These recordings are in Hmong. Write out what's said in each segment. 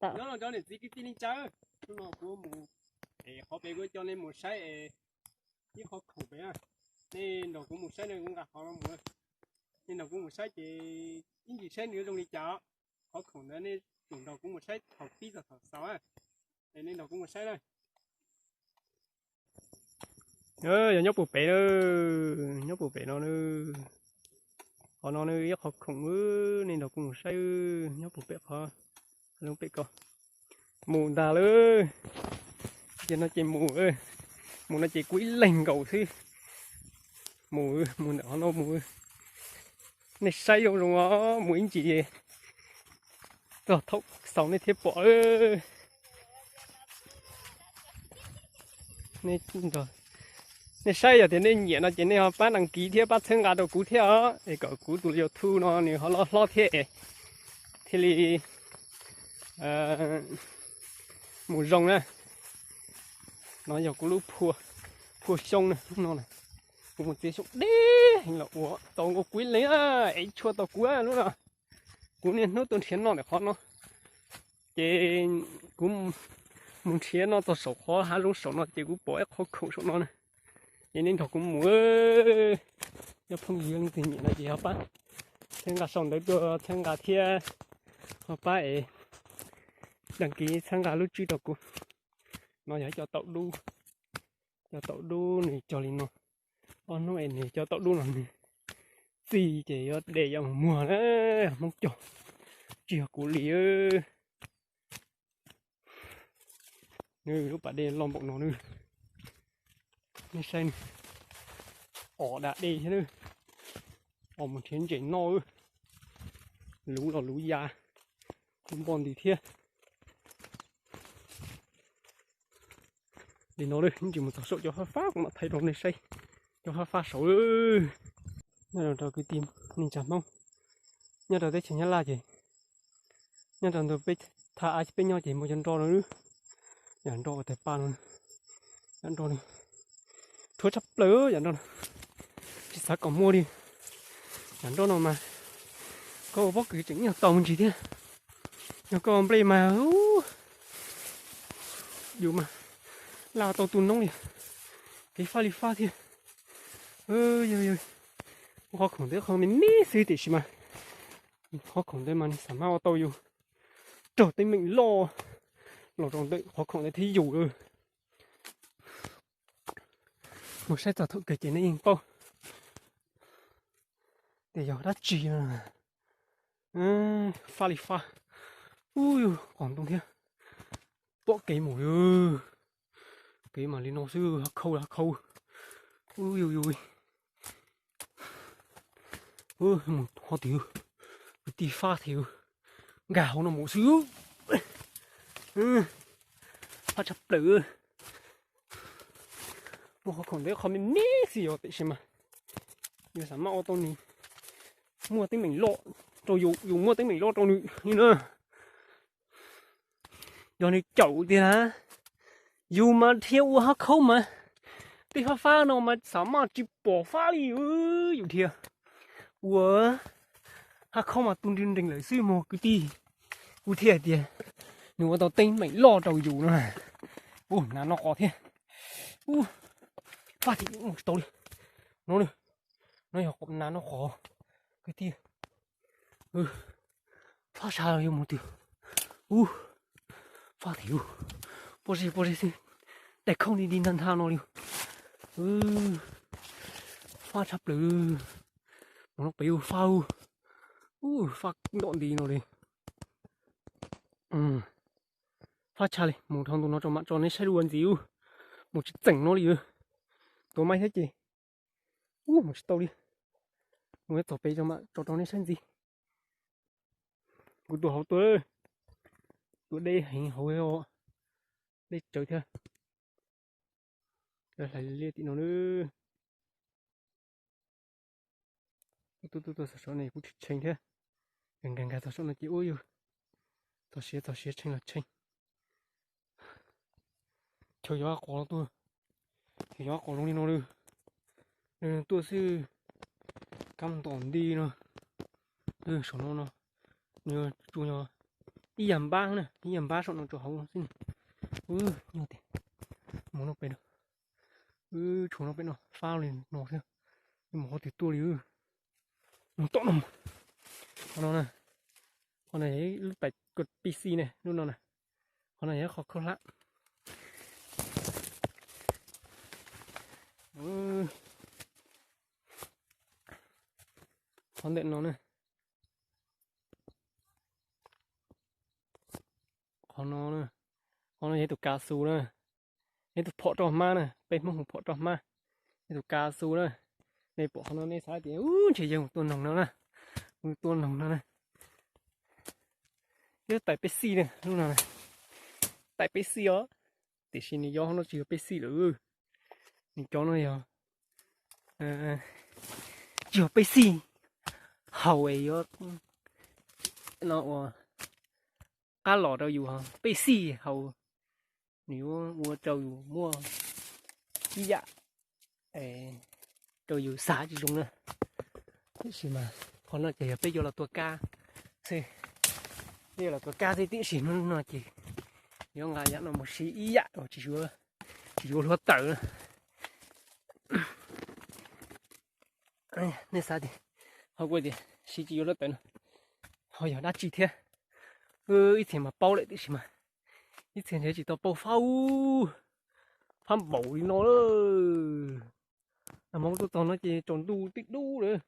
Nyob zoo niam txiv kwv tij neej tsa, hnub no kuv mus es qhov pem kuv coj nej mus saib es ib qhov khoom pem na. Nej nrog kuv mus saib, nej kuv nqa qhov no mus. Nej nrog kuv mus saib ces ib ntsis saib nws zoo li cas. Qhov khoom ntawd nej tsum nrog kuv mus saib thaum pib txog thaum xaus na. Es nej nrog kuv mus saib na. Yog nyob puag pem na, nyob puag pem no na. Qhov no na ib qhov khoom, nej nrog kuv mus saib, nyob puag pem qhov lub pem ko. Mus ntag lauj. Ces no ces mus, mus no ces kuv ib leeg nkaus xwb. Mus, mus ntawm qhov no mus. Nej saib zoo zoo os, mus ib ntsis txog thaum xaus nej thiaj pom. Nej saib yog tias nej nyiam no ces nej ho pab đăng ký thiab pab txhawb nqa rau kuv thiab os, es kom kuv tus YouTube no nws ho loj hlob thiab es thiaj li mus zoo na. No yog kuv lub phua xyoob na, hnub no na. Kuv mus txiav xyoob deb heev los ua tau nkaus kuv ib leeg, es tshuaj tau kuv lub no. Kuv niaj hnub tuaj nrhiav noj ntawm qhov no, ces kuv mus nrhiav noj txog saum qhov hav zoov saum no ces kuv pom ib qhov khoom saum no na. Ces nej nrog kuv mus, yog phooj ywg leej twg nyiam no ces ho pab txhawb nqa sau ntawv tuaj txhawb nqa thiab ho pab es đăng ký txhawb nqa lub tswb rau kuv. No yog cov taum dub, cov taum dub nws cog li no. Ob hnub es nws cov taum dub no nws txi ces yuav de yuav mus muag na, Hmoob cog, tsis yog kuv li. Nws lub pas dej loj npaum no nws, nej saib nws, os da dej thiab nws, os mus nrhiav ntses noj, luv los luv ya, kuv npoj nti thiab. Li no ib ntsis mus txog saum cov fab fab kuv mam thaij rau nej saib, cov fab fab saud. Nyob rau kwv tij neej tsa Hmoob nyob rau teb chaws Nyab Laj ces nyob rau ntawm peb thaj av peb nyob ces muaj cov nroj no, yam nroj uas tawg paj no, yam nroj no rhuav tshaj plaws yam nroj no, tsis xav kom muaj li. Yam nroj no mas koj ua pob kws tseem nyiaj tau me ntsis thiab, yog koj nplej mas yus mas laj tau tu noob li, kev faj li faj thiab. Yog, qhov khoom ntawd qhov me me xwb tiam sis mas qhov khoom ntawd mas nws xam maj ua tau yus raug teeb meem loj los rau ntawm qhov khoom ntawd thiab yus. Mus saib txog thaum kawg ces nej yeej paub tias yog dab tsi no. Faj li faj. Ub, qos ntoo thiab. Pom kev mus, kev mas li no xwb, hav khau hav khau. Ub, yus yus, mus qhov twg, kwv tij, faj thiab, nkag hauv no mus xwb. Faj tshaj plaws. Muaj qhov khoom ntawd qhov me me xwb yog tiam sis mas yus xam maj ua tau nws muaj teeb meem loj rau yus, yus muaj teeb meem loj rau nws li na. Yog nws caum tiag na, yus mas dhia ua hav khau mas, tej fab fab no mas xam maj tsis pom fab li. Yus dhia ua hav khau mas tu nrees nrees lawm xwb mog kwv tij. Kuv thiaj hais tias nws ua tau teeb meem loj rau yus no. Ub, nas noj qos thiab. Ub, fab thiab, mus tsis tau li. No, no yog nas noj qos kwv tij. Fab tshaj yuav mus twg. Ub, fab thiab, pob zeb pob zeb xwb, daim khauj li di ntag ntag no li. Fab tshaj plaws. Mus no pem ub fab ub. Ub, fab ntom nti no li. Fab tshaj li, mus dhau ntu no tso mam tso nej saib dua ntxiv ub. Mus tsis txeem no li. Tuav maib thiab ces ub mus tsis tau li. Mus txog pem tso mam tso rau nej saib ntxiv. Kuv tua hauv tuaj, tua deb heev hauv, deb tsawv thiab. Hlais liaj tim no na. Tuaj tuaj tuaj txog saum no kuj tshee tshee thiab. Nkag nkag txog saum no ces ub yus, txog siav txog siav tshee los tshee. Chaw yov qos tuaj, chaw yov qos zoo li no lawm. Nws tuaj xwb, kab ntom nti no. Saum no no, nws tsuas yog ib yam npab na, ib yam npab saum no rau hauv xwb. Wb nyob tias mus no pem no, wb tshuav no pem no fab li no thiab, mus qhov twg tuaj li. Mus tom no, qhov no na, qhov no yog lub tais pej xij ne, lub no na, qhov no yog qhov khaub hlab. Qhov ntawm no na, qhov no, qhov no yog tus kav xu na, yog tus phom roj hmab na, peb Hmoob hu phom roj hmab, yog tus kav xu na. Nej pom qhov no nej xav tias ntshe yog mus tua noog no na, mus tua noog no na. Ib lub tais pej xij na, lub no tais pej xij os, tiam sis nws yog no tsis yog pej xij lawm. Nws cov no yog, tsis yog pej xij haus es yuav no ua qab los rau yus, pej xij haus nws yuav ua rau yus muaj ib yam rau yus xav tsis zoo na. Tiam sis mas qhov no ces yog peb yuav los tua kab xwb, peb yuav los tua kab xwb, tiam sis hnub no ces yuav nqa yam no mus siv ib yam uas tsis yuav, tsis yuav hluav taws na. Nej xav tias, ho kuv tias siv tsis yuav hluav taws no ho yog dab tsi thiab? Ib txhia mas paub lawm tiam sis mas ib txhia ntshe tsis tau paub fab, fab npaum li no lawm. Nag hmo tuaj txog no ces tsaus ntuj tib dub lawm.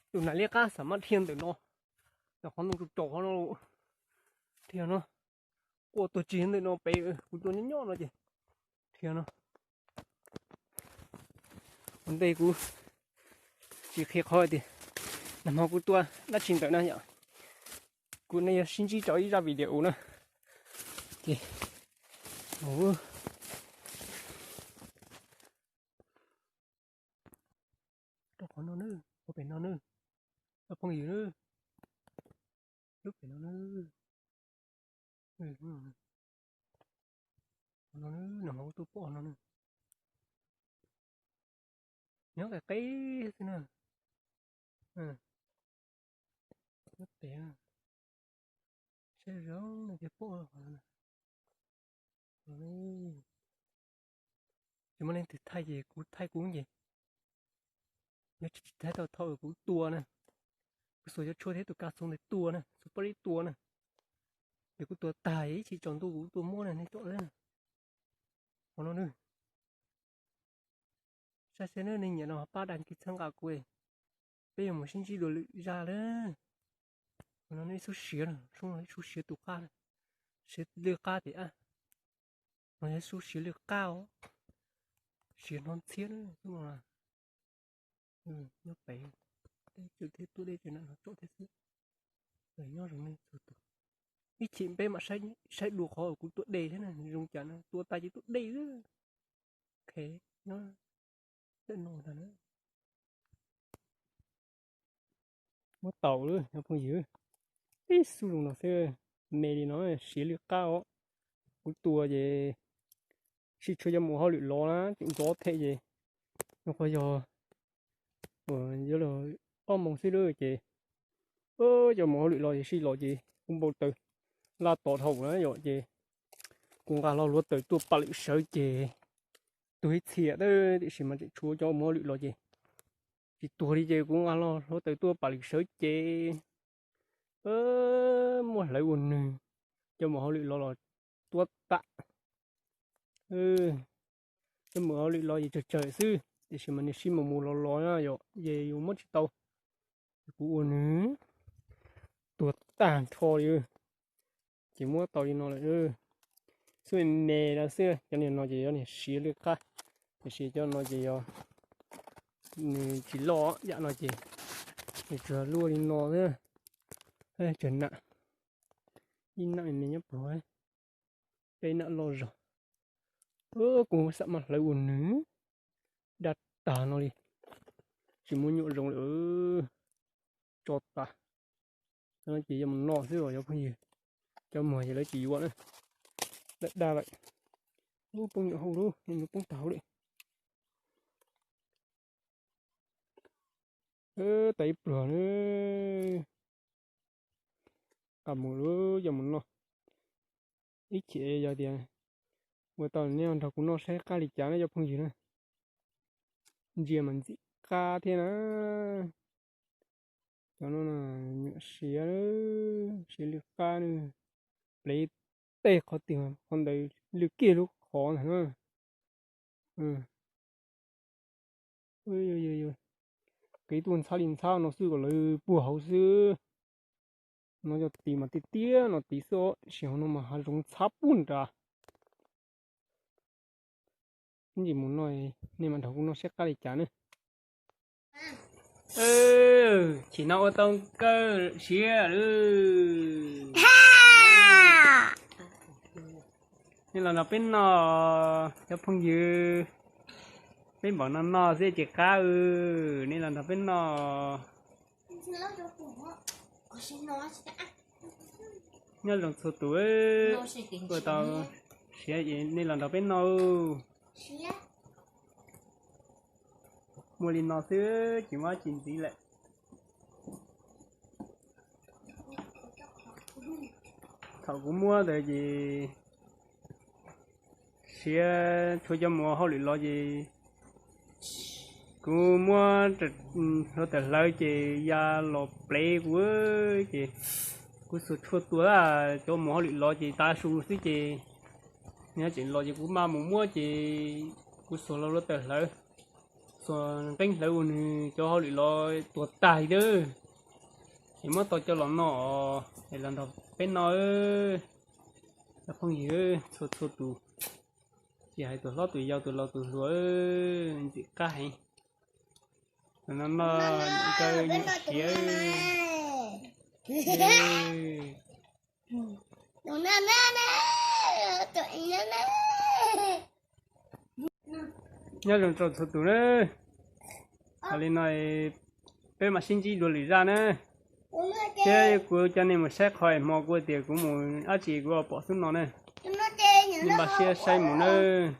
Tus nas liab qab xam mab dhia ntawm no, ntawm qhov ntoo tsaus tsaus qhov no, dhia no, quaj tuag tsis ntawm no pem, kuv tuaj nyob nyob no ces dhia no. Ua ntej kuv tsis qhia qhov tias nag hmo kuv tua dab tsi ntawm no yom, kuv nej yuav sib ntsib rau ib zaj video na. Ces mus rau qhov no na, qhov pem no na, cov phooj ywg na, lub pem no na, qhov no na, nag hmo kuv tuaj pom no na, nyob qis qis xwb na. Nyob pem, saib zoo no ces pom qhov no. Tsis muaj leej twg thaij ces kuv thaij kuv ces, yog tsis thaij tau thaum kuv tua na, kuv xuas cov tshuaj thiab tus kav xu ntawd tua na, xuas paj lib tua na, ces kuv tua tag ib chim tsaus ntuj kuv tuaj muab na nej tsom na. Qhov no na, saib seb nej nyiam no pab đăng ký txhawb nqa kuv, peb yuav mus sib ntsib dua lwm zaj lawm. Qhov no ib xub siav, ib xub siav tus qab, siav lwj qab tiag. No yog ib xub siav lwj qab os, siav hnov ntxhiab xwb no. Nyob pem, dej tsawv thiab, tuaj dej tsawv na no tsom thiab xwb. Nyob zoo nej txhua tus, ib chim peb mam saib dua qhov kuv tua de thiab na, zoo cas na, tua tas ces tua de xwb. Ok, nyob ntawm no ntag na. Muab tau lawm cov phooj ywg, ib xub zoo no xwb, me li no siav lwj qab os. Kuv tua ces sij tshua cov mus hauj lwm los na, tseem nrov them ces, no qhov yog, yuav los ob moos xwb lawm ces, cov mus hauj lwm los ces sij los ces kuv npau taws laj tod dhau na yom, ces kuv nqa hlo hluav taws tuaj pam lwm sawv ces tuag ib txhia, tiam sis mas tseem tshuav cov mus hauj lwm los ces tsis tuag li ces kuv nqa hlo hluav taws tuaj pam lwm sawv ces muaj hlawv ua nws, cov mus hauj lwm los los tuag tas. Cov mus hauj lwm los ces tsawg tsawg xwb, tiam sis mas nws sib mus mus los los na yom, ces yus muab tsis tau. Kuv ua nws tuag tag nrho li, ces muab tau li no lawm. Xub me me no xwb, cov niag no ces yog niag siav lwj qab, tiam sis cov no ces yog nws tsis loj, yam no ces nws tsuas luaj li no xwb. Tsawg nam, ib nam me me nyob puag, peb nam loj zog. Kuv xam mas hlawv ua nws daj tag no li, tsis muaj nyuam zoo lawm, tso tas. Cov no ces yog mus no xwb os cov phooj ywg, cov muag ces lawv tsis yuav na, lawv dag lawm. Ub, poob nyuam hauv lawm, nyuam nyuam poob tag hauv lawm. Tab ib pluag na, qas mus lawm, yog mus no. Ib chim yog tias ua tau nej nrog kuv noj saib qab li cas na cov phooj ywg na. Ntsia mas ntxim qab thiab na. Cov no nyuam siav, siav lwj qab na. Plev tej qhov twg qhov ntawd lwj kiag lub qhov ntag na. Qiv tuaj ntxhab li ntxhab no xwb kom lawv puag hauv xwb. No yog tid mas tiaj tiaj no tid xwb os, tab sis hauv no mas hav zoov ntxhab puag nrad. Ib ntsis mus no, nej mam nrog kuv noj saib qab li cas na. Chim no ua tau kawg siav lawm. Nej los nrog peb noj cov phooj ywg, peb npaum no noj xwb ces qab. Nej los nrog peb noj. Nyob zoo txhua tus, ua tau siav es nej los nrog peb noj. Muaj li no xwb ces muab tsis ntxiv lawm. Thaum kuv muab ntawd ces siav tshuav cov mus hauj lwm los ces kuv muab hluav taws hlawv ces ya los plev kuv, ces kuv xuas tshuaj tua, cov mus hauj lwm los ces tav su xwb ces nws tseem los ces kuv mam mus muab ces kuv xuas los hluav taws hlawv, xuas nqeeb hlawv ua nws cov hauj lwm los tuag tag li. Ces muab tau coj los noj os, es los nrog peb noj, cov phooj ywg txhua txhua tus, tsis hais tus hlob tus yau tus laus tus hluas, ntxim qab heev. No noj kawg nyuam siav. Nyob zoo rau txhua tus na. Hais li no, peb mam sib ntsib dua lwm zaj na. Thiab kuv coj nej mus saib qhov es hmo kuv tias kuv mus dab tsi kuv pom xub no na. Nej npaj siab saib mus nawb.